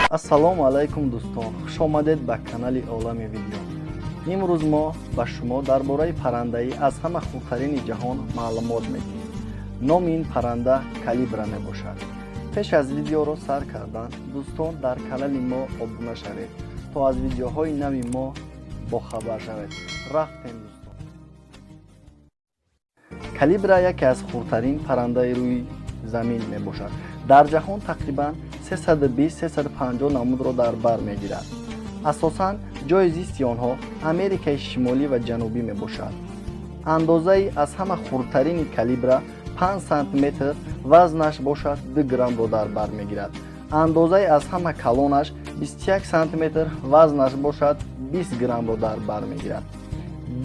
Ассалому алайкум, дӯстон, хушомадед ба канали Олами Видео. Имрӯз мо ба шумо дар бораи паррандаи аз ҳама хурдтарини ҷаҳон маълумот медиҳем. Номи ин парранда калибра мебошад. Пеш аз видеоро сар кардан, дӯстон, дар канали мо обуна шавед, то аз видеоҳои нави мо бохабар шавед. Рафтем, дӯстон. Калибра яке аз хурдтарин паррандаи рӯи замин мебошад. Дар ҷаҳон тақрибан 320-350 намудро дар бар мегирад. Асосан ҷойи зисти онҳо Америкаи Шимолӣ ва Ҷанубӣ мебошад. Андозаи аз ҳама хурдтарини калибра 5 сантиметр, вазнаш бошад 2 граммро дар бар мегирад. Андозаи аз ҳама калонаш 21 сантиметр, вазнаш бошад 20 граммро дар бар мегирад.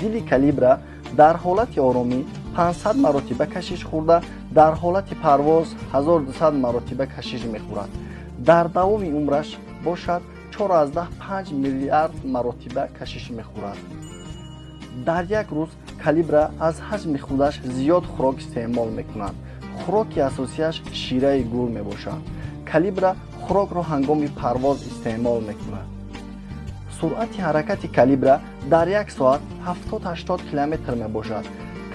Дили калибра дар ҳолати оромӣ 500 маротиба кашиш хӯрда, дар ҳолати парвоз 1200 маротиба кашиш мехӯрад. Дар давоми умраш бошад 4,5 миллиард маротиба кашиш мехӯрад. Дар як рӯз калибра аз ҳаҷми худаш зиёд хӯрок истеъмол мекунад. Хӯроки асосияш шираи гул мебошад. Калибра хӯрокро ҳангоми парвоз истеъмол мекунад. Суръати ҳаракати калибра дар як соат 70-80 километр мебошад.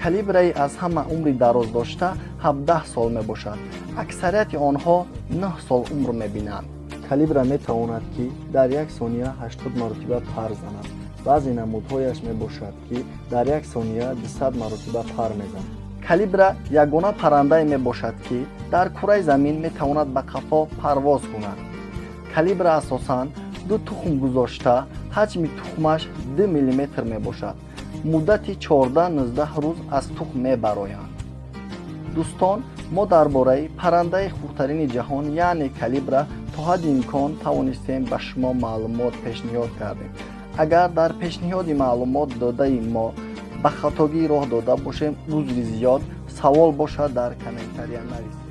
Калибраи аз ҳама умри дароз дошта 17 сол мебошад. Аксарияти онҳо 9 сол умр мебинанд. Калибра метавонад, ки дар як сония 80 маротиба пар занад. Баъзе намудҳояш мебошад, ки дар як сония 200 маротиба пар мезанад. Калибра ягона паррандае мебошад, ки дар кураи замин метавонад ба қафо парвоз кунад. Калибра асосан ду тухм гузошта, ҳаҷми тухмаш 2 миллиметр мебошад. Муддати 14-19 рӯз аз тухм мебароянд. Дӯстон, мо дар бораи паррандаи хурдтарини ҷаҳон, яъне калибра, то ҳадди имкон тавонистем ба шумо маълумот пешниҳод кардем. Агар дар пешниҳоди маълумот додаи мо ба хатогӣ роҳ дода бошем, узри зиёд. Савол бошад, дар комментария нависед.